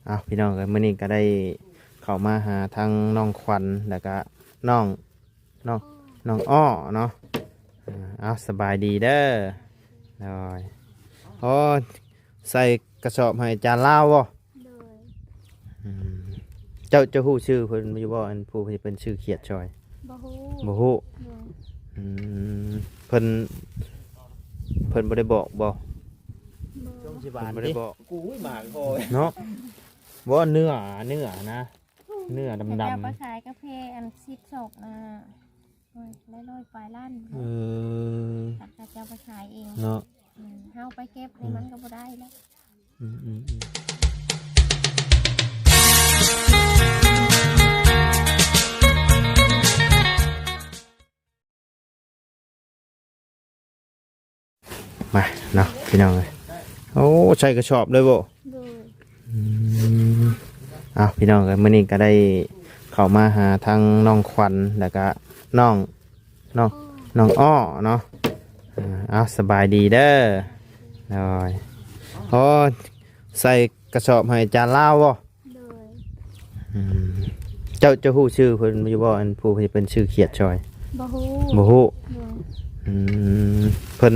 ເອົາ ພີ່ນ້ອງເອີຍ ມື້ນີ້ກໍໄດ້ເຂົ້າມາຫາທາງນ້ອງຂວັນ ແລ້ວກະນ້ອງ ນ້ອງ ນ້ອງອ້ອເນາະ. ເອົາ ສະບາຍດີເດີ. ໂດຍ ໂອ້ ໃສ່ກະສອບໃຫ້ຈານລາວບໍ່? ໂດຍ ອືມ ເຈົ້າ ເຈົ້າຮູ້ຊື່ເພິ່ນຢູ່ບໍ່? ອັນຜູ້ທີ່ເພິ່ນຊື້ຂຽດຊ່ອຍ ບໍ່ຮູ້ ບໍ່ຮູ້. ໂດຍ ອືມ ເພິ່ນ ເພິ່ນບໍ່ໄດ້ບອກບໍ່? ບໍ່ ເພິ່ນບໍ່ໄດ້ບອກ ກູຫວານເດ້ ເນາະ ບໍ່ ເນື້ອ ເນື້ອນະ ເນື້ອດຳໆ ເຂົາເຈົ້າໄປຂາຍກາເຟອັນສິບສອກນະ ໂອ້ຍ ໄດ້ຮ້ອຍປາຍລ້ານ. ເອີ ເຂົາເຈົ້າໄປຂາຍເອງເນາະ. ອືມ ເຮົາໄປເກັບນີ້ ອືມ ມັນກໍບໍ່ໄດ້ແລ້ວ. ອືມ ອືມ ອືມ ມາເນາະ ພີ່ນ້ອງເອີຍ. ໂອ້ ໃສ່ກະສອບເລີຍບໍ່? ໂດຍ ອືມ ເອົາ ພີ່ນ້ອງເອີຍ ມື້ນີ້ກໍໄດ້ເຂົ້າມາຫາທາງນ້ອງຂວັນ ແລ້ວກະນ້ອງ ນ້ອງ ນ້ອງອ້ອເນາະ. ເອົາ ສະບາຍດີເດີ. ໂດຍ ໂອ້ ໃສ່ກະສອບໃຫ້ຈານລາວບໍ່? ໂດຍ ອືມ ເຈົ້າ ເຈົ້າຮູ້ຊື່ເພິ່ນຢູ່ບໍ່? ອັນຜູ້ທີ່ເພິ່ນຊື້ຂຽດຊ່ອຍ ບໍ່ຮູ້ ບໍ່ຮູ້. ໂດຍ ອືມ ເພິ່ນ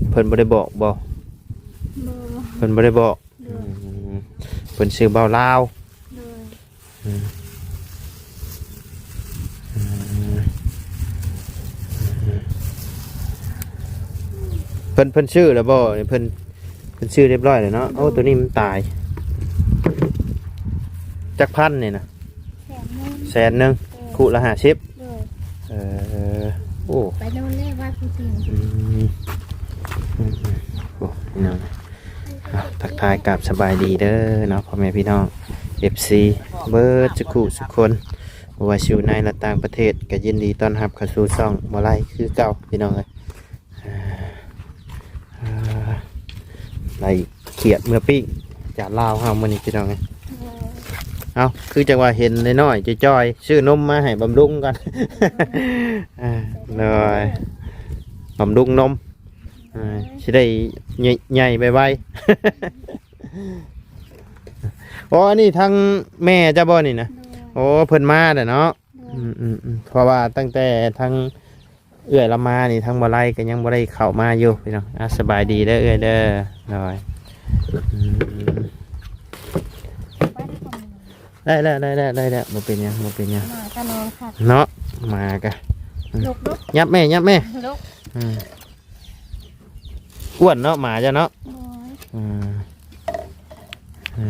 ເພິ່ນບໍ່ໄດ້ບອກບໍ່? ບໍ່ ເພິ່ນບໍ່ໄດ້ບອກ. ໂດຍ ອືມ ເພິ່ນຊື່ບ່າວລາວ. ໂດຍ ອືມ ອືມ ເພິ່ນ ເພິ່ນຊື້ແລ້ວບໍ່? ເພິ່ນ ເພິ່ນຊື້ຮຽບຮ້ອຍແລ້ວເນາະ. ໂອ້ ໂດຍ ໂຕນີ້ມັນຕາຍ ຈັກພັນນີ້ນະ? ແສນໜຶ່ງ ແສນໜຶ່ງ. ໂດຍ ຄູ່ລະຫ້າສິບ. ໂດຍ ເອີ ໂອ້ ໄປນອນແລ້ວວ່າຜູ້ຈິງ. ອືມ ອືມ ອືມ ໂອ້ ພີ່ນ້ອງ ອ່ະ ທັກທາຍກາບສະບາຍດີເດີເນາະ ພໍ່ແມ່ພີ່ນ້ອງ ເອັຟຊີ ເບິດສຸຂູສຸຄົນ ບໍ່ວ່າຊິຢູ່ໃນ ແລະ ຕ່າງປະເທດ ກໍຍິນດີຕ້ອນຮັບເຂົ້າສູ່ຊ່ອງບໍ່ໄລຄືເກົ່າ ພີ່ນ້ອງເອີຍ. ອ່າ ອ່າ ໄດ້ຂຽດເມືອປີ້ງ ຈານລາວເຮົາມື້ນີ້ ພີ່ນ້ອງເອີຍ. ໂດຍ ເອົ້າ ຄືຈັງວ່າເຫັນນ້ອຍໆ ຈ່ອຍໆ ຊື້ນົມມາໃຫ້ບຳລຸງກ່ອນ. ໂດຍ ອ່າ ໂດຍ ບຳລຸງນົມ. ອ່າ ຊິໄດ້ໃຫຍ່ ໃຫຍ່ໄວໆ. ໂອ້ ອັນນີ້ທາງແມ່ເຈົ້າບໍ່ນີ້ນະ? ໂດຍ ໂອ້ ເພິ່ນມາແລ້ວເນາະ. ໂດຍ ອືມໆໆ ເພາະວ່າຕັ້ງແຕ່ທາງເອື້ອຍລາວມານີ້ ທາງບໍ່ໄລກໍຍັງບໍ່ໄດ້ເຂົ້າມາຢູ່ ພີ່ນ້ອງ. ອ່າ ສະບາຍດີເດີເອື້ອຍເດີ. ໂດຍ ອືມ ໄດ້ແລ້ວ ໄດ້ແລ້ວ ໄດ້ແລ້ວ ບໍ່ເປັນຫຍັງ ບໍ່ເປັນຫຍັງ. ມາກໍນອນຄັກເນາະ ໝາກໍ ອືມ ລຸກໆ ຫຍັບແມ່ ຫຍັບແມ່ ລຸກ ອືມ ອ້ວນເນາະ ໝາເຈົ້າເນາະ. ໂດຍ ອືມ ເອີ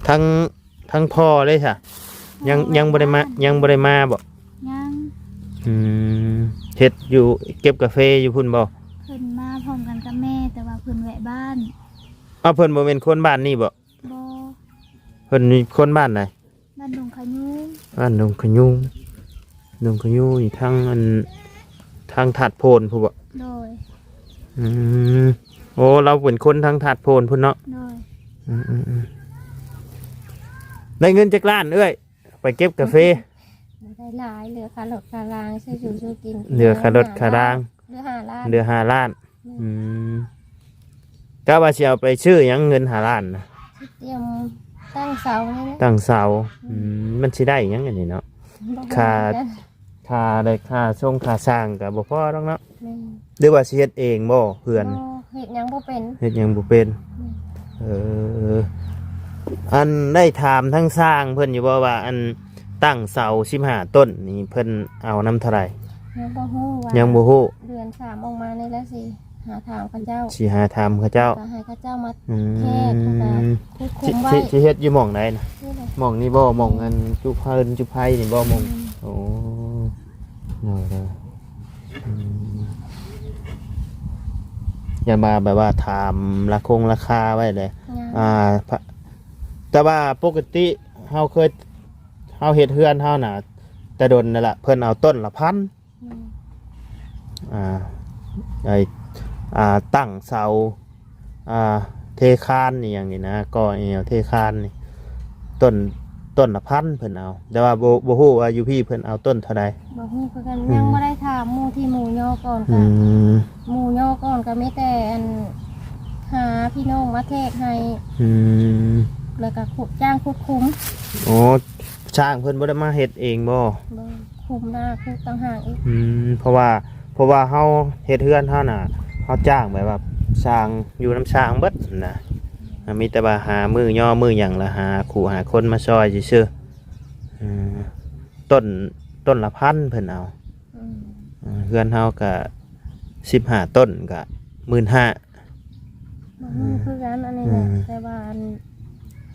ທັງ ທັງພໍ່ເດ້ຊະ ຍັງ ຍັງບໍ່ໄດ້ມາ ຍັງບໍ່ໄດ້ມາບໍ່? ຍັງ ອືມ ເຮັດຢູ່ ເກັບກາເຟຢູ່ພຸ້ນບໍ່? ເພິ່ນມາພ້ອມກັນກັບແມ່ ແຕ່ວ່າເພິ່ນແວະບ້ານ. ເອົ້າ ເພິ່ນບໍ່ແມ່ນຄົນບ້ານນີ້ບໍ່? ບໍ່ ເພິ່ນຄົນບ້ານໃດ? ບ້ານດົງຂະຍຸງ ບ້ານດົງຂະຍຸງ ດົງຂະຍຸງນີ້ທາງອັນ ທາງທາດໂພນພຸ້ນບໍ່? ໂດຍ ອືມ ໂອ້ ລາວເປັນຄົນທາງທາດໂພນພຸ້ນເນາະ. ໂດຍ ອືມໆໆ ໄດ້ເງິນຈັກລ້ານເອື້ອຍ ໄປເກັບກາເຟ? ບໍ່ໄດ້ຫຼາຍ ເຫຼືອຄ່າລົດຄ່າລາງ ຊື້ຢູ່ຊື້ກິນ ເຫຼືອຄ່າລົດຄ່າລາງ ເຫຼືອຫ້າລ້ານ ເຫຼືອຫ້າລ້ານ. ອືມ ກະວ່າຊິເອົາໄປຊື້ຫຍັງເງິນຫ້າລ້ານນະ? ຊິຕຽມຕັ້ງເສົານີ້ແຫຼະ ຕັ້ງເສົາ. ອືມ ອືມ ມັນຊິໄດ້ຫຍັງອັນນີ້ເນາະ? ບໍ່ຮູ້ ຄ່າ ຄືກັນ ຄ່າໄດ້ ຄ່າຊົງຄ່າສ້າງກະບໍ່ພໍດອກເນາະ. ແມ່ນ ຫຼືວ່າຊິເຮັດເອງບໍ່ເຮືອນ? ບໍ່ ເຮັດຫຍັງບໍ່ເປັນ ເຮັດຫຍັງບໍ່ເປັນ. ແມ່ນ ເອີ ອັນ ໄດ້ຖາມທາງຊ່າງເພິ່ນຢູ່ບໍ່ວ່າ ອັນ ຕັ້ງເສົາສິບຫ້າຕົ້ນນີ້ ເພິ່ນເອົານຳເທົ່າໃດ? ຍັງບໍ່ຮູ້ວ່າ ຍັງບໍ່ຮູ້ ເດືອນສາມອອກມານີ້ແຫຼະ ຊິຫາຖາມເຂົາເຈົ້າ ຊິຫາຖາມເຂົາເຈົ້າ ກໍໃຫ້ເຂົາເຈົ້າມາ ອືມ ແທກ ແລ້ວກໍຄຸດຄຸມໄວ້. ຊິ ຊິເຮັດຢູ່ໝ່ອງໃດນະ? ນີ້ແຫຼະ ໝ່ອງນີ້ບໍ່? ໝ່ອງອັນຈຸເພິ່ນຈຸໄພນີ້ບໍ່? ໝ່ອງ ອືມ ໂອ້ ໂດຍໆ ອືມ ຢ່າມາແບບວ່າຖາມລາຄົງລາຄາໄວ້ເດ້. ຍັງ ອ່າ ພະ ແຕ່ວ່າປົກກະຕິເຮົາເຄີຍ ເຮົາເຮັດເຮືອນເຮົານະ ແຕ່ດົນນັ້ນລະ ເພິ່ນເອົາຕົ້ນລະພັນ. ອືມ ອ່າ ໄອ້ ອ່າ ຕັ້ງເສົາ ອ່າ ເທຄານອີ່ຫຍັງນີ້ນະ ກໍ່ແອວເທຄານນີ້ ຕົ້ນ ຕົ້ນລະພັນເພິ່ນເອົາ. ແຕ່ວ່າບໍ່ ບໍ່ຮູ້ວ່າຢູ່ພີ້ເພິ່ນເອົາຕົ້ນເທົ່າໃດ. ບໍ່ຮູ້ຄືກັນ ອືມ ຍັງບໍ່ໄດ້ຖາມໝູ່ທີ່ໝູ່ຍໍກ່ອນ ອື ກໍ ໝູ່ຍໍກ່ອນກໍມີແຕ່ອັນ ຫາພີ່ນ້ອງມາແທກໃຫ້ ອືມ ແລ້ວກໍຂຸດ ຈ້າງຂຸດຂຸມ. ໂອ້ ຊ່າງເພິ່ນບໍ່ໄດ້ມາເຮັດເອງບໍ່? ບໍ່ ຂຸມນາຂຸດຕ່າງຫາກອີກ. ອືມ ເພາະວ່າ ເພາະວ່າເຮົາເຮັດເຮືອນເຮົານະ ເຮົາຈ້າງແບບວ່າຊ່າງ ຢູ່ນຳຊ່າງເບິດນະ ມີແຕ່ວ່າຫາມື້ຍໍມື້ຫຍັງ ແລ້ວຫາຄູ່ຫາຄົນມາຊ່ອຍຊື່ໆ. ເອີ ຕົ້ນ ຕົ້ນລະພັນເພິ່ນເອົາ. ອືມ ເອີ ເຮືອນເຮົາກະສິບຫ້າຕົ້ນກະໝື່ນຫ້າ. ບໍ່ຮູ້ຄືກັນອັນນີ້ແຫຼະ ອືມ ແຕ່ວ່າອັນ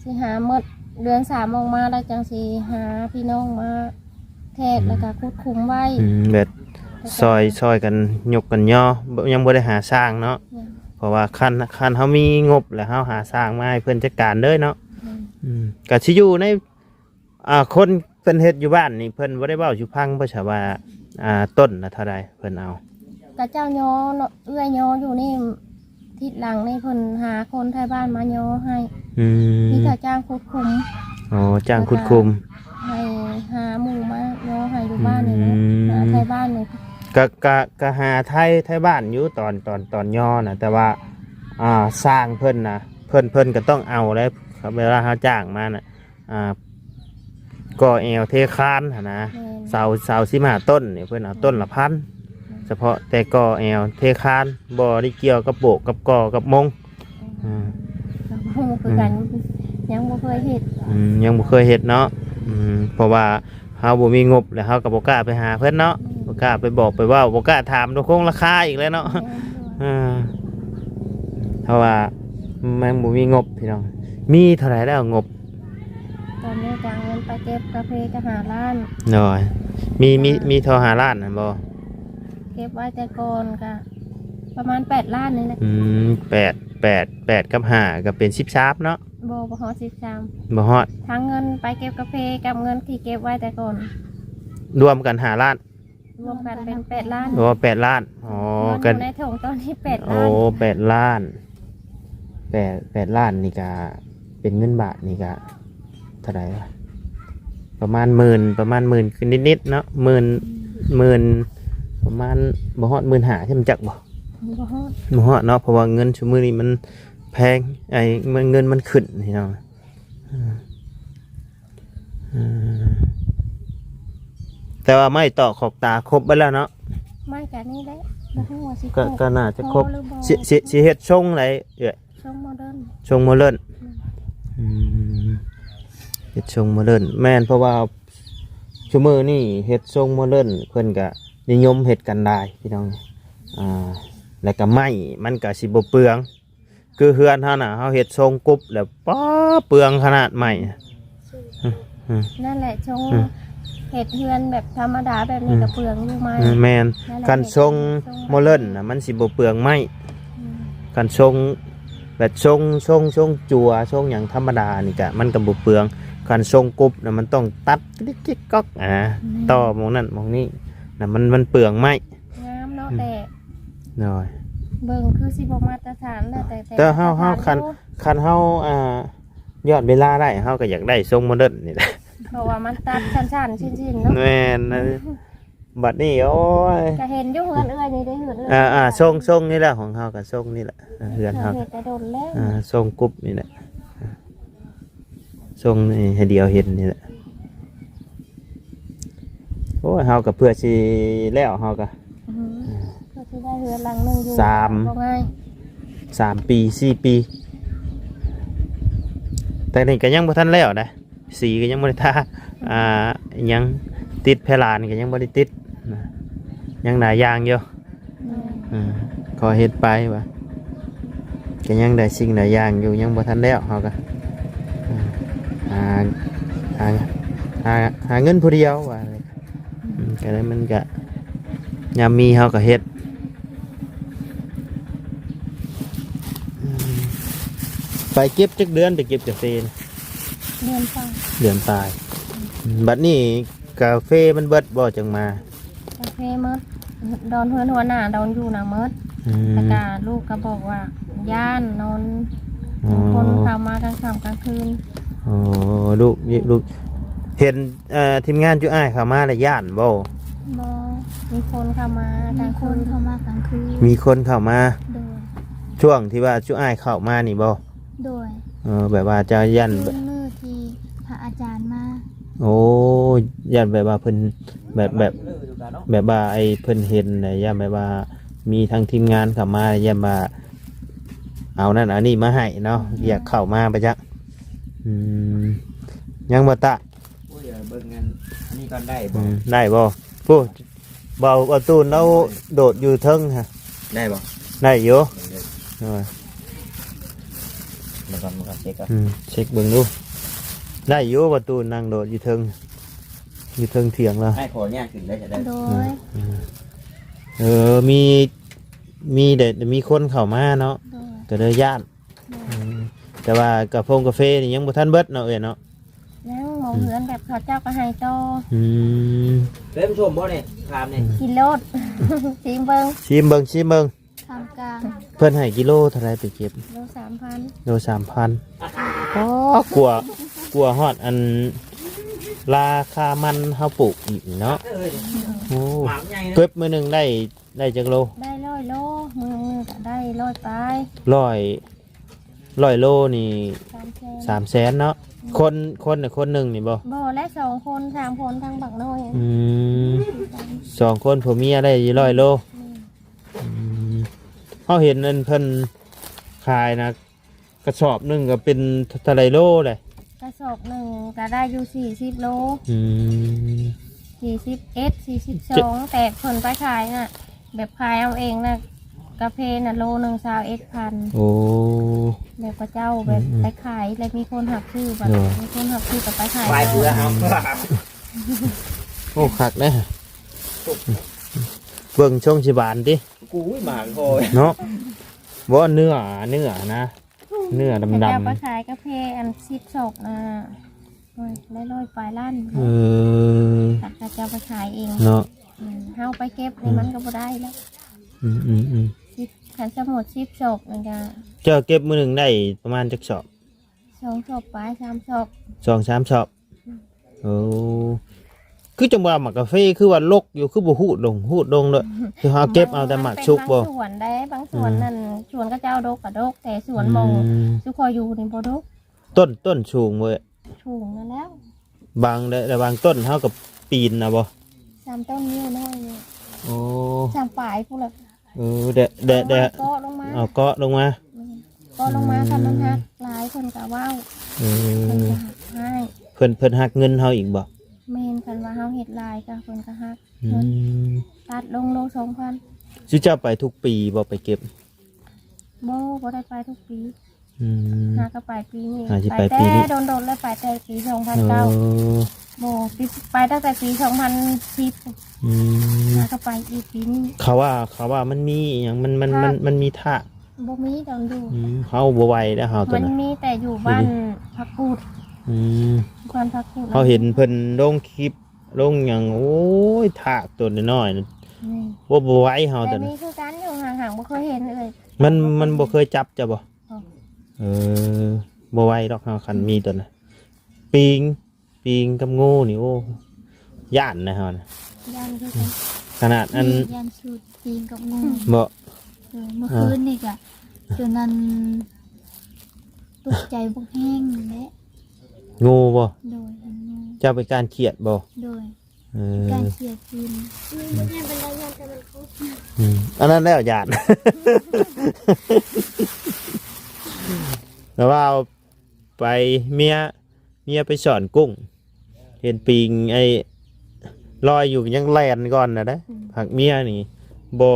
ຊິຫາໝົດເດືອນສາມອອກມາ ແລ້ວຈັ່ງຊິຫາພີ່ນ້ອງມາແທກ ອືມ ແລ້ວກະຂຸດຂຸມໄວ້. ອືມ ແບບ ແລ້ວກະ ຊ່ອຍ ຊ່ອຍກັນຍົກກັນຍໍ ບໍ່ ຍັງບໍ່ໄດ້ຫາຊ່າງເນາະ. ຍັງ ເພາະວ່າຄັນ ຄັນເຮົາມີງົບແລ້ວ ເຮົາຫາຊ່າງມາໃຫ້ເພິ່ນຈັດການເລີຍເນາະ. ແມ່ນ ອືມ ກະຊິຢູ່ໃນ ອ່າ ຄົນເພິ່ນເຮັດຢູ່ບ້ານນີ້ ເພິ່ນບໍ່ໄດ້ເວົ້າສູ່ຟັງບໍ່ຊະວ່າ ອ່າ ຕົ້ນລະເທົ່າໃດເພິ່ນເອົາ? ກະເຈົ້າຍໍເນາະ ເອື້ອຍຍໍຢູ່ນີ້ ທິດຫຼັງນີ້ເພິ່ນຫາຄົນໄທບ້ານມາຍໍໃຫ້. ອືມ ມີແຕ່ຈ້າງຂຸດຂຸມ. ອໍ ຈ້າງຂຸດຂຸມ ແລ້ວກະໃຫ້ຫາໝູ່ມາຍໍໃຫ້ຢູ່ບ້ານນີ້ແຫຼະ. ອືມ ຫາໄທບ້ານນີ້ ກະ ກະ ກະຫາໄທ ໄທບ້ານຢູ່ຕອນ ຕອນ ຕອນຍໍນະ ແຕ່ວ່າ ອ່າ ຊ່າງເພິ່ນນະ ເພິ່ນ ເພິ່ນກະຕ້ອງເອົາແຫຼະ ເວລາເຮົາຈ້າງມານະ. ອ່າ ກໍ່ແອວເທຄານຫັ້ນນະ. ແມ່ນ ເສົາ ເສົາສິບຫ້າຕົ້ນນີ້ ເພິ່ນເອົາ ອືມ ຕົ້ນລະພັນ. ອືມ ສະເພາະແຕ່ກໍ່ແອວເທຄານ ບໍ່ໄດ້ກ່ຽວກັບໂບກກັບກໍ່ກັບມົງ. ອືມ ອືມ ກໍບໍ່ຮູ້ຄືກັນ ອືມ ຍັງບໍ່ເຄີຍເຮັດ. ອືມ ຍັງບໍ່ເຄີຍເຮັດເນາະ. ອືມ ເພາະວ່າເຮົາບໍ່ມີງົບ ແລ້ວເຮົາກໍບໍ່ກ້າໄປຫາເພິ່ນເນາະ. ອືມ ບໍ່ກ້າໄປບອກໄປເວົ້າ ບໍ່ກ້າຖາມໂຕຄົງລາຄາອີກແລ້ວເນາະ. ແມ່ນ ເອີ ເພາະວ່າມັນບໍ່ມີງົບພີ່ນ້ອງ. ມີເທົ່າໃດແລ້ວງົບ? ຕອນນີ້ກະເອົາເງິນໄປເກັບກາເຟກະຫ້າລ້ານ. ໂດຍ ມີ ມີ ກະ ມີທໍ່ຫ້າລ້ານຫັ້ນບໍ່? ເກັບໄວ້ແຕ່ກ່ອນກະປະມານແປດລ້ານນີ້ແຫຼະ. ອືມ ແປດ ແປດ ແປດກັບຫ້າກະເປັນສິບສາມເນາະ. ບໍ່ ບໍ່ຮອດສິບສາມ. ບໍ່ຮອດ. ທັງເງິນໄປເກັບກາເຟກັບເງິນທີ່ເກັບໄວ້ແຕ່ກ່ອນ ລວມກັນຫ້າລ້ານ. ລວມກັນເປັນແປດລ້ານ. ໂອ້ ແປດລ້ານ. ອໍ ເງິນຢູ່ໃນຖົງຕອນນີ້ແປດລ້ານ. ໂອ້ ແປດລ້ານ. ແປດ ແປດລ້ານນີ້ກະເປັນເງິນບາດນີ້ກະເທົ່າໃດວະ? ປະມານໝື່ນ ປະມານໝື່ນຂຶ້ນນິດໆເນາະ. ໝື່ນ ໝື່ນ ປະມານບໍ່ຮອດໝື່ນຫ້າ ຊິມັນຈັກບໍ່? ບໍ່ຮອດ ບໍ່ຮອດເນາະ ເພາະວ່າເງິນຊຸມື້ນີ້ມັນແພງ ໄອ້ ມັນ ເງິນມັນຂຶ້ນພີ່ນ້ອງ. ອືມ ອືມ ແຕ່ວ່າໄມ້ຕອກຂອກຕາຄົບເບິດແລ້ວເນາະ. ໄມ້ກະນີ້ແຫຼະ ບໍ່ຮູ້ວ່າຊິ ກະ ຄົບ ກະໜ້າຈະຄົບ. ພໍຫຼືບໍ່? ຊິ ຊິ ຊິເຮັດຊົງໃດເອື້ອຍ? ຊົງໂມເດີນ. ຊົງໂມເດີນ. ອືມ ອືມ ເຮັດຊົງໂມເດີນ. ແມ່ນ ເພາະວ່າຊຸມື້ນີ້ເຮັດຊົງໂມເດີນ ເພິ່ນກະນິຍົມເຮັດກັນຫຼາຍພີ່ນ້ອງ. ອ່າ ແລ້ວກະໄມ້ມັນກະຊິບໍ່ເປືອງ. ຄືເຮືອນເຮົານະ ເຮົາເຮັດຊົງກຸບແລ້ວ ປ້າ ເປືອງຂະໜາດໄມ້. ອືມ ນັ້ນແຫຼະ ຊົງ ອືມ ເຮັດເຮືອນແບບທຳມະດາແບບນີ້ ອືມ ກະເປືອງຢູ່ໄມ້. ອືມ ແມ່ນ ນັ້ນແຫຼະ ຄັນຊົງ ເຮັດຊົງໂມເດີນນະ ມັນຊິບໍ່ເປືອງໄມ້. ອືມ ຄັນຊົງແບບຊົງ ຊົງ ຊົງຈົວ ຊົງຫຍັງທຳມະດານີ້ກະ ມັນກະບໍ່ເປືອງ. ຄັນຊົງກຸບນະ ມັນຕ້ອງຕັດກິກໆກ໊ອກ ອາ ອືມ ຕໍ່ໝ່ອງນັ້ນໝ່ອງນີ້ນະ ມັນ ມັນເປືອງໄມ້. ງາມເນາະ ອືມ ແຕ່ ໂດຍ ເບິ່ງຄືຊິບໍ່ມາດຕະຖານແຫຼະ ແຕ່ ແຕ່ ແຕ່ເຮົາ ເຮົາ ມາດຕະຖານ ຄັນ ຢູ່ ຄັນເຮົາ ອ່າ ຍ້ອນເວລາໄດ້ ເຮົາກໍຢາກໄດ້ຊົງໂມເດີນນີ້ແຫຼະ ເພາະວ່າມັນຕັດສັ້ນໆ ສິ້ນໆ ເນາະ. ແມ່ນ ບັດນີ້ ໂອ້ຍ ກໍເຫັນຢູ່ເຮືອນເອື້ອຍນີ້ເດ້ ເຮືອນເອື້ອຍ ອ່າ ອ່າ ຊົງ ຊົງນີ້ແຫຼະ ຂອງເຮົາກໍຊົງນີ້ແຫຼະ ເຮືອນເຮົາ ເຮັດແຕ່ດົນແລ້ວ ອ່າ ຊົງກຸບນີ້ແຫຼະ. ຊົງນີ້ໃຫ້ດຽວເຫັນນີ້ແຫຼະ. ໂອ້ຍ ເຮົາກໍເພື່ອຊິແລ້ວ ເຮົາກໍ ອືມ ເພື່ອຊິໄດ້ເຮືອນຫຼັງໜຶ່ງຢູ່ ສາມ ກໍງ່າຍ ສາມປີ ສີ່ປີ ແຕ່ນີ້ກໍຍັງບໍ່ທັນແລ້ວນະ ສີກໍຍັງບໍ່ໄດ້ທາ ອ່າ ຫຍັງ ຕິດແຜ່ລານກໍຍັງບໍ່ໄດ້ຕິດນະ ຍັງຫຼາຍຢ່າງຢູ່. ອືມ ເອີ ຂໍເຮັດໄປວ່າ ກໍຍັງໄດ້ສິ່ງຫຼາຍຢ່າງຢູ່ ຍັງບໍ່ທັນແລ້ວ ເຮົາກໍ ເອີ ຫາ ຫາ ຫາ ຫາເງິນຜູ້ດຽວວ່າ ອືມ ກໍໄດ້ ມັນກໍ ຍາມມີເຮົາກໍເຮັດ. ອືມ ໄປເກັບຈັກເດືອນ ໄປເກັບກາເຟນະ? ເດືອນປາຍ ເດືອນປາຍ. ອືມ ບັດນີ້ກາເຟມັນເບິດບໍ່ ຈັ່ງມາ? ກາເຟໝົດ ດອນເຮືອນຫົວໜ້າ ດອນຢູ່ນະໝົດ. ອືມ ແລ້ວກະລູກກໍບອກວ່າຢ້ານນອນ ອໍ ມີຄົນເຂົ້າມາກາງຄ່ຳກາງຄືນ. ອໍ ລູກ ລູກເຫັນ ເອີ ທີມງານຈຸອ້າຍເຂົ້າມາແລ້ວຢ້ານບໍ່? ບໍ່ ມີຄົນເຂົ້າມາກາງຄືນ ມີຄົນເຂົ້າມາກາງຄືນ ມີຄົນເຂົ້າມາ. ໂດຍ. ຊ່ວງທີ່ວ່າຈຸອ້າຍເຂົ້າມານີ້ບໍ່? ໂດຍ ເອີ ແບບວ່າເຈົ້າຢ້ານ ຄືມື້ທີ່ພະອາຈານມາ. ໂອ້ ຢ້ານແບບວ່າເພິ່ນ ແບບ ແບບ ແບບວ່າໄອ້ເພິ່ນເຫັນນະ ຢ້ານແບບວ່າມີທາງທີມງານເຂົ້າມາ ຢ້ານວ່າເອົານັ້ນເອົານີ້ມາໃຫ້ເນາະ ອືມ ຢາກເຂົ້າມາປະຈັກ. ອືມ ຍັງບໍ່ຕະ? ໂອ້ຍ ເບິ່ງອັນ ອັນນີ້ກ່ອນໄດ້ບໍ່? ອືມ ໄດ້ບໍ່? ຜູ້ ເບົາ ເບົາຕູນລາວໂດດຢູ່ເທິງຮະ ໄດ້ບໍ່? ໄດ້ຢູ່ ເບິ່ງເດີ ໂດຍ ມາກ່ອນ ມາກ່ອນ ເຊັກກ່ອນ ອືມ ເຊັກເບິ່ງດູ ໄດ້ຢູ່ ເບົາຕູນນັ່ງໂດດຢູ່ເທິງ ຢູ່ເທິງຖຽງລາວ. ໃຫ້ຂໍອະນຸຍາດຂຶ້ນໄດ້ ໂດຍ ອືມ ເອີ ມີ ມີແຕ່ ມີຄົນເຂົ້າມາເນາະ ໂດຍ ກໍເລີຍຢ້ານ ໂດຍ ອືມ ແຕ່ວ່າກາຟົງກາເຟນີ້ຍັງບໍ່ທັນເບິດເນາະ ເອື້ອຍເນາະ. ຍັງ ໝໍເຮືອນແບບເຂົາເຈົ້າກໍໃຫ້ຕໍ່. ອືມ ເປັນສົ້ມບໍ່ນີ້? ຖາມນີ້ ອືມ ກິນໂລດ ຊີມເບິ່ງ ຊີມເບິ່ງ ຊີມເບິ່ງ ທ່າມກາງ ເພິ່ນໃຫ້ກິໂລເທົ່າໃດໄປເກັບ? ໂລສາມພັນ ໂລສາມພັນ. ອໍ ກວ່າ ກວ່າຮອດອັນລາຄາມັນເຮົາປູກອີກເນາະ. ໂອ້ ເກັບມື້ໜຶ່ງໄດ້ ໄດ້ຈັກໂລ? ໄດ້ຮ້ອຍໂລ ມື້ໜຶ່ງກໍໄດ້ຮ້ອຍປາຍ ຮ້ອຍ ຮ້ອຍໂລນີ້ ສາມແສນ ສາມແສນເນາະ. ອືມ ຄົນ ຄົນ ຄົນໜຶ່ງນີ້ບໍ່? ບໍ່ ແລະ ສອງຄົນ ສາມຄົນ ທັງບັກນ້ອຍ. ອືມ ສອງຄົນຜົວເມຍໄດ້ຢູ່ຮ້ອຍໂລ. ອືມ ອືມ ເຮົາເຫັນອັນເພິ່ນຂາຍນະ ກະສອບໜຶ່ງກໍເປັນເທົ່າໃດໂລເດ? ກະສອບໜຶ່ງກໍໄດ້ຢູ່ສີ່ສິບໂລ. ອືມ ສີ່ສິບເອັດ ສີ່ສິບສອງ ແຕ່ເພິ່ນໄປຂາຍນະ ແບບຂາຍເອົາເອງນະ ກາເຟນະ ໂລໜຶ່ງຊາວເອັດພັນ. ໂອ້ ແບບເຂົາເຈົ້າແບບ ອືມໆ ໄປຂາຍ ແລ້ວມີຄົນຮັບຊື້ ແບບ ໂດຍ ມີຄົນຮັບຊື້ກໍໄປຂາຍ ຂາຍເພື່ອເອົາ. ໂອ້ ຄັກເດ້ ເບິ່ງຊົງຊິບານຕິ ກູຍ ໝາກພໍເນາະ ບໍ່ ເນື້ອ ເນື້ອນະ ເນື້ອດຳໆ ເຂົາເຈົ້າໄປຂາຍກາເຟອັນສິບສອບນະ ໂອ້ຍ ໄດ້ຮ້ອຍປາຍລ້ານ. ເອີ ເຂົາເຈົ້າໄປຂາຍເອງເນາະ. ອືມ ເຮົາໄປເກັບນີ້ ອືມ ມັນກໍບໍ່ໄດ້ແລ້ວ. ອືມໆໆ ສິບ ຄັນສົມມຸດສິບສອບນີ້ກໍ ເຈົ້າເກັບມື້ໜຶ່ງໄດ້ປະມານຈັກສອບ? ສອງສອບປາຍ ສາມສອບ ສອງສາມສອບ. ອືມ ໂອ້ ຄືຈັ່ງວ່າໝາກກາເຟຄືວ່າລົກຢູ່ ຄືບໍ່ຮູດລົງ ຮູດລົງເດີ້ ຄືເຮົາເກັບເອົາແຕ່ໝາກສຸກບໍ່? ມັນເປັນບາງສວນເດ້ ບາງສວນ ອືມ ນັ້ນ ສວນເຂົາເຈົ້າດົກກໍດົກ ແຕ່ສວນ ອືມ ໝ່ອງຊຸຂ້ອຍຢູ່ນີ້ບໍ່ດົກ. ຕົ້ນ ຕົ້ນສູງເວີຍ? ສູງນັ້ນແລ້ວ ບາງ ແລະ ບາງຕົ້ນເຮົາກໍປີນເອົາບໍ່? ສາມຕົ້ນນິ້ວນ້ອຍນີ້ ໂອ້ ສາມປາຍພຸ້ນລະ. ເອີ ແດະ ແດະ ເກາະລົງມາ ເອົາເກາະລົງມາ ແມ່ນ ເກາະລົງມາ ອືມ ຄັນມັນຫັກຫຼາຍເພິ່ນກໍເວົ້າ ເອີ ເພິ່ນກໍໃຫ້ ເພິ່ນ ເພິ່ນຫັກເງິນເຮົາອີກບໍ່? ແມ່ນ ຄັນວ່າເຮົາເຮັດຫຼາຍກໍເພິ່ນກໍຫັກ ອືມ ເງິນ ຕັດລົງໂລສອງພັນ. ຊິເຈົ້າໄປທຸກປີບໍ່ ໄປເກັບ? ບໍ່ ບໍ່ໄດ້ໄປທຸກປີ. ອືມ ຫາກໍໄປປີນີ້ ຫາຊິໄປປີນີ້ ໄປແຕ່ດົນໆ ແລ້ວ ໄປແຕ່ປີສອງພັນເກົ້າ. ເອີ ບໍ່ ໄປຕັ້ງແຕ່ປີສອງພັນສິບ ອືມ ຫາກໍໄປອີກປີນີ້. ເຂົາວ່າ ເຂົາວ່າມັນມີອີ່ຫຍັງ ມັນ ມັນ ມັນ ມັນມີທາດ ບໍ່ມີດອນຢູ່ ອືມ ເຮົາບໍ່ໄຫວແລ້ວເຮົາຕົວນັ້ນ ມັນມີແຕ່ຢູ່ບ້ານ ຢູ່ນີ້ ຜັກກູດ ອືມ ບ້ານຜັກກູດ ເຮົາເຫັນເພິ່ນລົງຄລິບ ລົງຫຍັງ ໂອ້ຍ ທາດຕົວນ້ອຍໆ ນີ້ ບໍ່ ບໍ່ໄຫວເຮົາ ແຕ່ ຕົວນັ້ນ ມີຄືກັນຢູ່ ຫາກ ຫາກບໍ່ເຄີຍເຫັນເອີຍ ມັນ ມັນບໍ່ເຄີຍຈັບເຈົ້າບໍ່? ບໍ່ ເອີ ບໍ່ໄຫວດອກເຮົາ ຄັນມີຕົວນັ້ນ ປີງ ປີງກັບງູນີ້ ໂອ້ ຢ້ານນະເຮົານະ ຢ້ານຄືກັນ ຂະໜາດອັນ ຢ້ານສຸດ ປີງກັບງູ ບໍ່ ເອີ ເມື່ອຄືນນີ້ກະ ຕົວນັ້ນຕົກໃຈບັກແຮງແຫຼະ ງູບໍ່? ໂດຍ ເຫັນງູ ເຈົ້າເປັນການຄຽດບໍ່? ໂດຍ ເອີ ການເສຍຄືນ ອືມ ອັນນັ້ນແລ້ວຢ້ານ ແຕ່ວ່າໄປເມຍ ເມຍໄປສອນກຸ້ງ ເຫັນປີງໄອ້ລອຍຢູ່ ຍັງແລ່ນກ່ອນນະເດ້ ອືມ ພັກເມຍນີ້ ບໍ່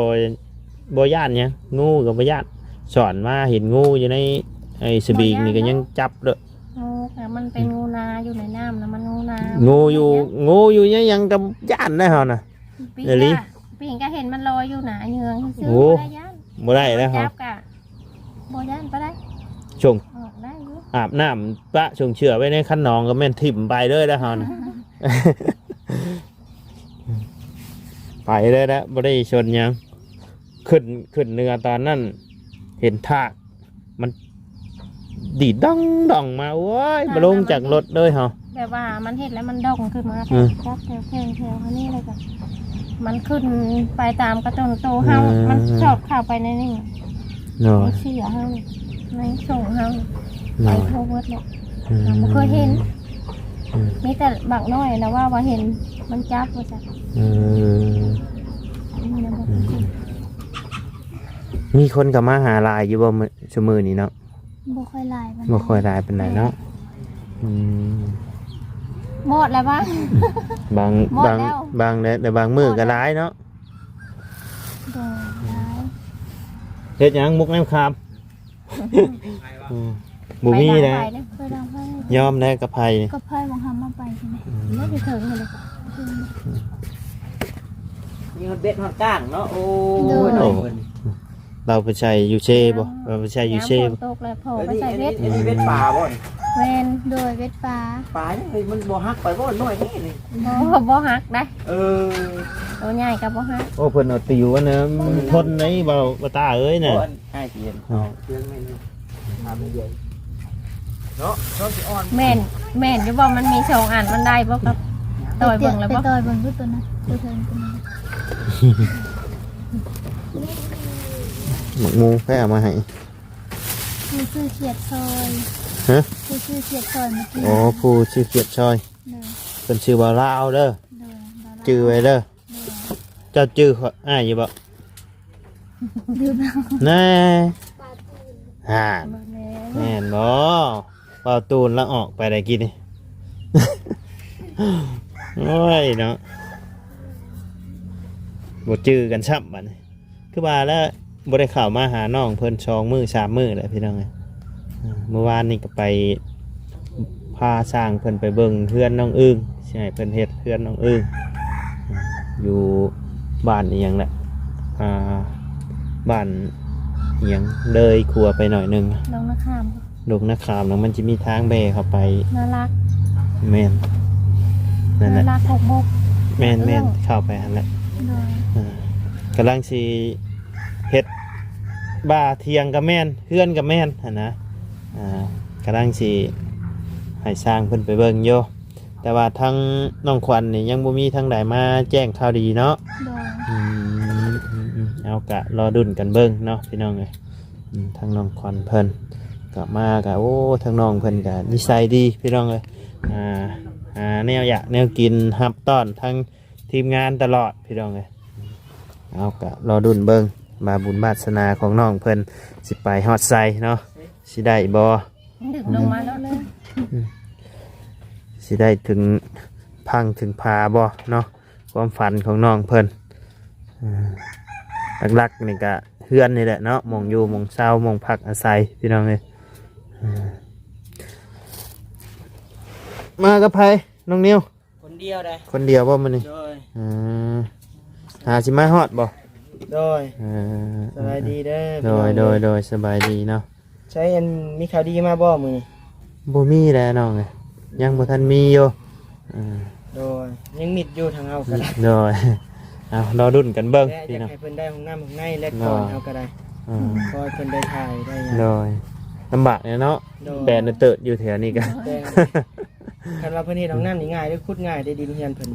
ບໍ່ຢ້ານຫຍັງ ງູກໍບໍ່ຢ້ານ ສອນມາເຫັນງູຢູ່ໃນໄອ້ສະບີງນີ້ ບໍ່ຢ້ານ ກໍຍັງຈັບເດີ້ ງູກໍມັນເປັນ ອືມ ງູນາ ຢູ່ໃນນ້ຳນະ ມັນງູນາ ງູຢູ່ ງູຢູ່ຫຍັງກໍຢ້ານໄດ໋ເຮົານະ ປີງ ອີ່ຫຼີ ກໍ ປີງກໍເຫັນມັນລອຍຢູ່ໜ້າເຍືອງຊື່ໆ ໂອ້ ບໍ່ໄດ້ຢ້ານ ບໍ່ໄດ້ແລ້ວ ຈັບກະບໍ່ຢ້ານປານໃດ ຊົງ ອອກໄດ້ຢູ່ ອາບນ້ຳປະຊົງເຊື້ອໄວ້ໃນຄັນໜອງກໍແມ່ນຖິ້ມໄປເລີຍແລ້ວເຮົານະ ໄປເລີຍແລ້ວ ບໍ່ໄດ້ຊົນຫຍັງ ຂຶ້ນ ຂຶ້ນເໜືອຕອນນັ້ນ ເຫັນທາກ ມັນດີດດອງໆມາ ໂອ້ຍ ມາລົງຈາກລົດເລີຍເຮົາ ແບບວ່າມັນເຮັດແລ້ວມັນດອງຂຶ້ນມາ ອືມ ແຖວໆ ແຖວໆ ອັນນີ້ ແລ້ວກໍມັນຂຶ້ນໄປຕາມກະຕົ້ນໂຕເຮົາ ອືມ ມັນຊອດເຂົ້າໄປໃນນີ້ ໂດຍ ໃນເສື້ອເຮົາ ໃນໂສ້ເຮົາ ໂດຍ ໄປທົ່ວເບິດແຫຼະ ອືມ ເຮົາບໍ່ເຄີຍເຫັນ ອືມ ມີແຕ່ບັກນ້ອຍນະວ່າ ວ່າເຫັນມັນຈັບວ່າຊັ້ນ ເອີ ອືມ ຍັງບໍ່ເຄີຍເຫັນ ອືມ ມີຄົນເຂົ້າມາຫາຫຼາຍຢູ່ບໍ່ ມື້ ຊຸມື້ນີ້ເນາະ? ບໍ່ຄ່ອຍຫຼາຍປານໃດ ບໍ່ຄ່ອຍຫຼາຍປານໃດເນາະ ອືມ ໝົດແລ້ວວະ ບາງ ໝົດແລ້ວ ບາງ ບາງແລະ ແຕ່ບາງມື້ກໍຫຼາຍເນາະ ໂດຍ ຫຼາຍ ເຮັດຫຍັງ ໝົກແນມຂາມ ອືມ ບໍ່ມີແລ້ວ ໄປດັງໄຟເດີ້ ໄປດັງໄຟ ຍອມແລ້ວກັບໄຜ ກັບໄຜ ບໍ່ຫາມາໄປໃຊ່ໄໝ ອືມ ແລ້ວຊິເຖິງຫັ້ນແຫຼະ ມີຮອດເບັດຮອດກ້າງເນາະ ໂອ້ຍ ໂອ້ຍ ເພິ່ນ ລາວໄປໃສ່ຢູ່ເຊບໍ່? ລາວໄປໃສ່ຢູ່ເຊບໍ່? ຍາມຝົນຕົກແລ້ວພໍ່ໄປໃສ່ເບັດ ອັນນີ້ ອັນນີ້ເບັດປາບໍ່ນີ້? ແມ່ນ ໂດຍ ເບັດປາ ປາຫຍັງ ມັນບໍ່ຫັກໄປບໍ່? ນ້ອຍແທ້ນີ້ ບໍ່ ບໍ່ຫັກໄດ໋ ເອີ ໂຕໃຫຍ່ກໍບໍ່ຫັກ ໂອ້ ເພິ່ນເອົາຕິວອັນນັ້ນ ມັນທົນໄດ໋ ບ່າວ ບ່າວຕາເອີຍນະ ໂອ້ ອັນອ້າຍຊິເຫັນ ເອົາເຄື່ອງໃຫ້ ເນາະ ຊ່ອງຊິອ່ອນ ແມ່ນ ແມ່ນຢູ່ບໍ່? ມັນມີສອງອັນ ມັນໄດ້ບໍ່? ກັບ ຕໍ່ຍເບິ່ງແລ້ວບໍ່? ໄປຕໍ່ຍເບິ່ງດູຕົວນັ້ນ ຕົວເທິງຕົວນັ້ນ ໝາກໝູ່ໃຜເອົາມາໃຫ້? ຜູ້ຊື້ຂຽດຊອຍ ຮະ? ຜູ້ຊື້ຂຽດຊອຍເມື່ອກີ້ ອໍ ຜູ້ຊື້ຂຽດຊອຍ ໂດຍ ເພິ່ນຊື່ວ່າລາວເດີ ໂດຍ ວ່າລາວ ຈື່ໄວ້ເດີ ໂດຍ ເຈົ້າຈື່ຂ້ອຍ ອ້າຍຢູ່ບໍ່? ຢູ່ນຳ ແນ່ ຫາ ບໍ່ແມ່ນ ແມ່ນບໍ່? ເວົ້າຕູນລະອອກໄປໄດ້ກີ້ນີ້ ໂອ້ຍເນາະ ບໍ່ຈື່ກັນຊ້ຳບັດນີ້ ຄືວ່າແລ້ວ ບໍ່ໄດ້ເຂົ້າມາຫານ້ອງເພິ່ນສອງມື້ສາມມື້ແລ້ວ ພີ່ນ້ອງເອີຍ ເມື່ອວານນີ້ກໍໄປພາຊ່າງເພິ່ນໄປເບິ່ງເຮືອນນ້ອງອຶ່ງ ຊິໃຫ້ເພິ່ນເຮັດເຮືອນນ້ອງອຶ່ງ ຢູ່ບ້ານອີ່ຫຍັງແຫຼະ ອ່າ ບ້ານອີ່ຫຍັງ ເລີຍຂົວໄປໜ້ອຍໜຶ່ງ ດອງນາຂາມ ດົງນາຂາມນະ ມັນຈະມີທາງແບເຂົ້າໄປ ນາລັກ ແມ່ນ ນັ້ນແຫຼະ ນາລັກ ຫົກບົກ ແມ່ນໆ ເອື້ອງ ເຂົ້າໄປຫັ້ນແຫຼະ ໂດຍ ອ່າ ກຳລັງຊິເຮັດ ບ້າ ຖຽງກໍແມ່ນ ເຮືອນກໍແມ່ນຫັ້ນນະ ອ່າ ກຳລັງຊິໃຫ້ຊ່າງເພິ່ນໄປເບິ່ງຢູ່ ແຕ່ວ່າທາງນ້ອງຂວັນນີ້ຍັງບໍ່ມີທາງໃດມາແຈ້ງຂ່າວດີເນາະ ໂດຍ ອືມ ເອົາ ກະລໍລຸ້ນກັນເບິ່ງເນາະ ພີ່ນ້ອງເອີຍ ອືມ ທາງນ້ອງຂວັນເພິ່ນກໍມາກໍ ໂອ້ ທາງນ້ອງເພິ່ນກໍນິໄສດີ ພີ່ນ້ອງເອີຍ ອ່າ ຫາແນວຢາກແນວກິນ ຮັບຕ້ອນທາງທີມງານຕະຫຼອດ ພີ່ນ້ອງເອີຍ ເອົາ ກະລໍລຸ້ນເບິ່ງວ່າບຸນວາດສະໜາຂອງນ້ອງເພິ່ນຊິໄປຮອດໃສເນາະ ຊິໄດ້ບໍ່ ດຶງລົງມາແລ້ວ ອືມ ຊິໄດ້ເຖິງພັງເຖິງຜາບໍ່ເນາະ ຄວາມຝັນຂອງນ້ອງເພິ່ນ ອ່າ ຫຼັກໆນີ້ກະເຮືອນນີ້ແຫຼະເນາະ ໝ່ອງຢູ່ໝ່ອງເຊົາ ໝ່ອງພັກອາໄສ ພີ່ນ້ອງເອີຍ ອ່າ ມາກັບໃຜ ນ້ອງນິວ? ຄົນດຽວໃດ໋ ຄົນດຽວບໍ່ມື້ນີ້? ໂດຍ ເອີ ຫາຊິມາຮອດບໍ່? ໂດຍ ເອີ ສະບາຍດີເດີ ໂດຍ ພີ່ນ້ອງ ໂດຍ ໂດຍ ສະບາຍດີເນາະ ໃສ ອັນ ມີຂ່າວດີມາບໍ່ມື້ນີ້? ບໍ່ມີແຫຼະນ້ອງເອີຍ ຍັງບໍ່ທັນມີຢູ່ ເອີ ໂດຍ ຍັງມິດຢູ່ທາງເຮົາກໍໄດ້ ໂດຍ ເອົາ ລໍລຸ້ນກັນເບິ່ງ ແລະ ພີ່ນ້ອງ ຢາກໃຫ້ເພິ່ນໄດ້ຫ້ອງນ້ຳຫ້ອງໃນແລະ ໂດຍ ກ່ອນເຮົາກໍໄດ້ ເອີ ຂໍໃຫ້ເພິ່ນໄດ້ຖ່າຍໄດ້ຫຍັງ ໂດຍ ລຳບາກແດ່ເນາະ ໂດຍ ແປນເຕີດຢູ່ແຖວນີ້ກໍ ແປນ ຄັນວ່າເພິ່ນເຮັດຫ້ອງນ້ຳນີ້ງ່າຍເດີ ຂຸດງ່າຍເດ້ ດິນເຮືອນເພິ່ນ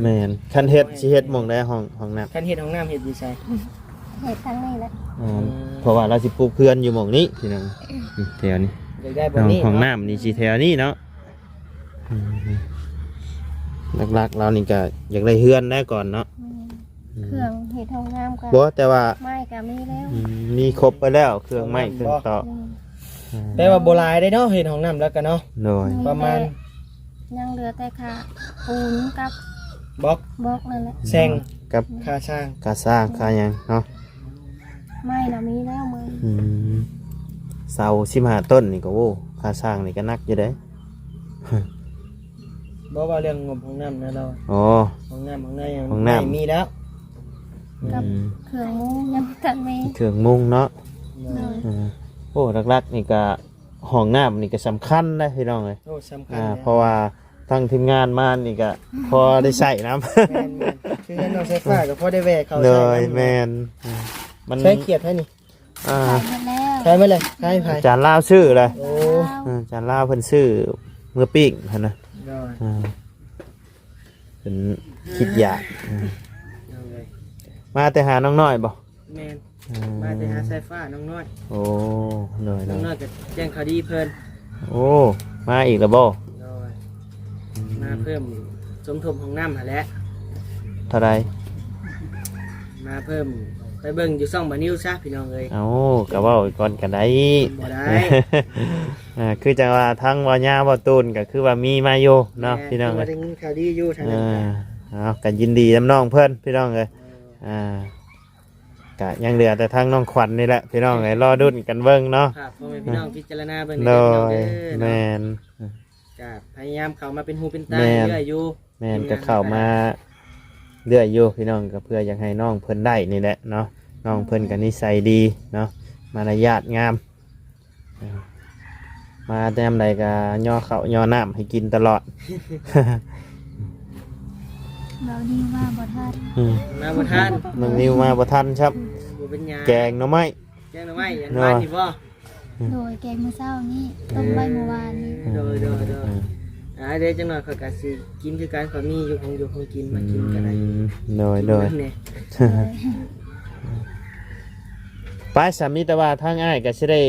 ແມ່ນ ຄັນເຮັດ ຊິເຮັດໝ່ອງໃດຫ້ອງ ຫ້ອງນ້ຳ? ຄັນເຮັດຫ້ອງນ້ຳເຮັດຢູ່ໃສ? ເຮັດທາງນີ້ແຫຼະ ອືມ ເພາະວ່າລາວຊິປຸກເຮືອນຢູ່ໝ່ອງນີ້ ພີ່ນ້ອງ ອືມ ແຖວນີ້ ຢາກໄດ້ບ່ອນນີ້ ຫ້ອງ ຫ້ອງນ້ຳນີ້ຊິແຖວນີ້ເນາະ ອືມ ຫຼັກໆລາວນີ້ກໍຢາກໄດ້ເຮືອນແດ່ກ່ອນເນາະ ແມ່ນ ອືມ ເຄື່ອງເຮັດຫ້ອງນ້ຳກໍ ບໍ່ ແຕ່ວ່າ ໄມ້ກໍມີແລ້ວ ອືມ ມີຄົບໄປແລ້ວ ເຄື່ອງໄມ້ເຄື່ອງຕອກ ແມ່ນ ແປວ່າບໍ່ຫຼາຍເດ້ເນາະ ເຮັດຫ້ອງນ້ຳແລ້ວກໍເນາະ ໂດຍ ປະມານ ຍັງເຫຼືອແຕ່ຄ່າປູນກັບ ບລັອກ ບລັອກນັ້ນແຫຼະ ແຊງ ກັບ ອືມ ຄ່າສ້າງ ຄ່າສ້າງ ຄ່າຫຍັງເນາະ ໄມ້ນະມີແລ້ວ ໄມ້ ອືມ ເສົາສິບຫ້າຕົ້ນນີ້ກໍ ໂອ້ ຄ່າສ້າງນີ້ກໍໜັກຢູ່ເດ້ ບໍ່ ເວົ້າເລື່ອງງົບຫ້ອງນ້ຳນະລາວ ອໍ ຫ້ອງນ້ຳ ຫ້ອງໃນ ຫ້ອງນ້ຳ ໄມ້ມີແລ້ວ ກັບ ອືມ ເຄື່ອງມຸງຍັງບໍ່ທັນມີ ເຄື່ອງມຸງເນາະ ໂດຍ ໂດຍ ເອີ ໂອ້ ຫຼັກໆນີ້ກະ ຫ້ອງນ້ຳນີ້ກໍສຳຄັນນະພີ່ນ້ອງເອີຍ ໂອ້ ສຳຄັນ ອ່າ ເລີຍ ເພາະວ່າທາງທີມງານມານີ້ກໍພໍໄດ້ໃຊ້ນຳ ແມ່ນໆ ຄືເຮືອນນ້ອງສາຍຟ້າກໍພໍໄດ້ແວ່ເຂົ້າໃຊ້ນຳ ໂດຍ ແມ່ນ ມັນ ໃຊ້ຂຽດໃຫ້ນີ້ ອ່າ ຂາຍໝົດແລ້ວ ຂາຍໝົດເລີຍ ຂາຍໃຜ? ອາຈານລາວຊື້ເລີຍ ໂອ້ ເອີ ອາຈານລາວເພິ່ນຊື້ເມື່ອປີ້ງຫັ້ນນະ ໂດຍ ອ່າ ເພິ່ນຄິດຢາກ ເອີ ມາແຕ່ຫານ້ອງນ້ອຍບໍ່? ແມ່ນ ເອີ ມາແຕ່ຫາສາຍຟ້ານ້ອງນ້ອຍ. ໂອ້ ໂດຍໆ ນ້ອງນ້ອຍກໍແຈ້ງຂ່າວດີເພິ່ນ. ໂອ້ ມາອີກແລ້ວບໍ່? ໂດຍ ອືມ ມາເພີ່ມສົມທົບຫ້ອງນ້ຳຫັ້ນແຫຼະ. ເທົ່າໃດ? ມາເພີ່ມ ໄປເບິ່ງຢູ່ຊ່ອງບ່າວນິວຊະພີ່ນ້ອງເອີຍ. ເອົ້າ ກໍເວົ້າໄປກ່ອນກໍໄດ້. ບໍ່ໄດ້ ອ່າ ຄືຈັ່ງວ່າທາງເວົ້າຍາເວົ້າຕູນກໍຄືວ່າມີມາຢູ່ເນາະ ແມ່ນ ພີ່ນ້ອງເອີຍ. ໄດ້ຍິນຂ່າວດີຢູ່ທາງນັ້ນ. ອ່າ ເອົາ ກໍຍິນດີນຳນ້ອງເພິ່ນພີ່ນ້ອງເອີຍ. ເອີ ອ່າ ກະຍັງເຫຼືອແຕ່ທາງນ້ອງຂວັນນີ້ແຫຼະພີ່ນ້ອງເອີຍ ລໍລຸ້ນກັນເບິ່ງເນາະ. ຝາກພໍ່ແມ່ພີ່ນ້ອງພິຈາລະນາເບິ່ງ ໂດຍ ເດີພີ່ນ້ອງເດີເນາະ. ແມ່ນ ກະພະຍາຍາມເຂົ້າມາເປັນຫູເປັນຕາ ແມ່ນ ເລື້ອຍໆຢູ່. ແມ່ນ ທີມງານ ກໍເຂົ້າມາເລື້ອຍຢູ່ພີ່ນ້ອງ ກໍເພື່ອຢາກໃຫ້ນ້ອງເພິ່ນໄດ້ນີ້ແຫຼະເນາະ. ນ້ອງເພິ່ນກໍນິໄສດີເນາະ ມາລະຍາດງາມ. ມາແຕ່ຍາມໃດກໍຍໍເຂົ້າຍໍນ້ຳໃຫ້ກິນຕະຫຼອດ. ບ່າວນິວມາບໍ່ທັນ ອືມ ມາບໍ່ທັນ ນ້ອງນິວມາບໍ່ທັນຊ້ຳ. ບໍ່ເປັນຫຍັງ ແກງໜໍ່ໄມ້ ແກງໜໍ່ໄມ້ອັນ ເນາະ ວານນີ້ບໍ່? ໂດຍ ແກງມື້ເຊົ້ານີ້ ຕົ້ມໄວ້ມື້ວານນີ້. ໂດຍໆໆ ອ່າ ເດີ ຈັກໜ່ອຍຂ້ອຍກໍຊິກິນຄືກັນ ຂ້ອຍມີຢູ່ຂອງຢູ່ຂອງກິນມາກິນກໍໄດ້. ອືມ ໂດຍໆ ກິນເບິດແດ່. ໂດຍ ໄປ ສາມີ ແຕ່ວ່າທາງອ້າຍກໍຊິໄດ້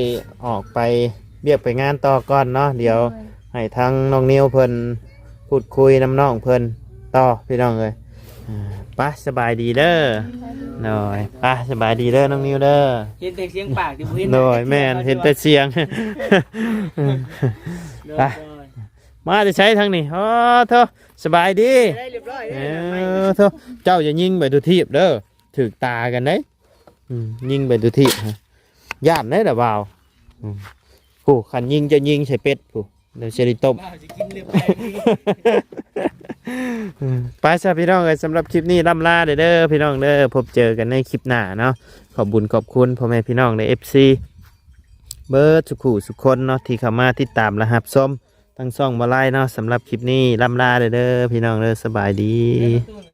ອອກໄປວຽກໄປງານຕໍ່ກ່ອນເນາະ. ດຽວ ໂດຍ ໃຫ້ທາງນ້ອງນິວເພິ່ນ ພູດຄຸຍນຳນ້ອງເພິ່ນຕໍ່ພີ່ນ້ອງເອີຍ. ອ່າ ໄປ ສະບາຍດີເດີ. ໂດຍ ໄປ ສະບາຍດີເດີນ້ອງນິວເດີ. ເຫັນແຕ່ສຽງປາກ ບໍ່ເຫັນ ໂດຍ ແມ່ນ ເຫັນແຕ່ສຽງ. ໂດຍ ໄປ ໂດຍ ມາແຕ່ໃສທາງນີ້? ໂອ້ໂທ້ ສະບາຍດີ. ໄດ້ຮຽບຮ້ອຍ ເອີ ເອີ ໂທ້ ເຈົ້າຢ່າຍິງໄປທຸກທີບເດີ ຖືກຕາກັນເດ້. ອືມ ຍິງໄປທຸກທີບ ຢ້ານໄດ໋ລະບ່າວ. ອືມ ໂອ້ ຄັນຍິງຈະຍິງໃສ່ເປັດພຸ້ນ ແລ້ວຊິໄດ້ຕົ້ມ. ອືມ ໄປຊະພີ່ນ້ອງເອີຍ ສຳລັບຄລິບນີ້ລ່ຳລາເດີພີ່ນ້ອງເດີ ພົບເຈີກັນໃນຄລິບໜ້າເນາະ. ຂອບບຸນຂອບຄຸນພໍ່ແມ່ພີ່ນ້ອງເດີ ເອັຟຊີ ເບິດສຸຂູສຸຄົນເນາະ ທີ່ເຂົ້າມາຕິດຕາມ ແລະ ຮັບຊົມທາງຊ່ອງບ່າວໄລເນາະ. ສຳລັບຄລິບນີ້ລ່ຳລາເດີພີ່ນ້ອງເດີ ສະບາຍດີ.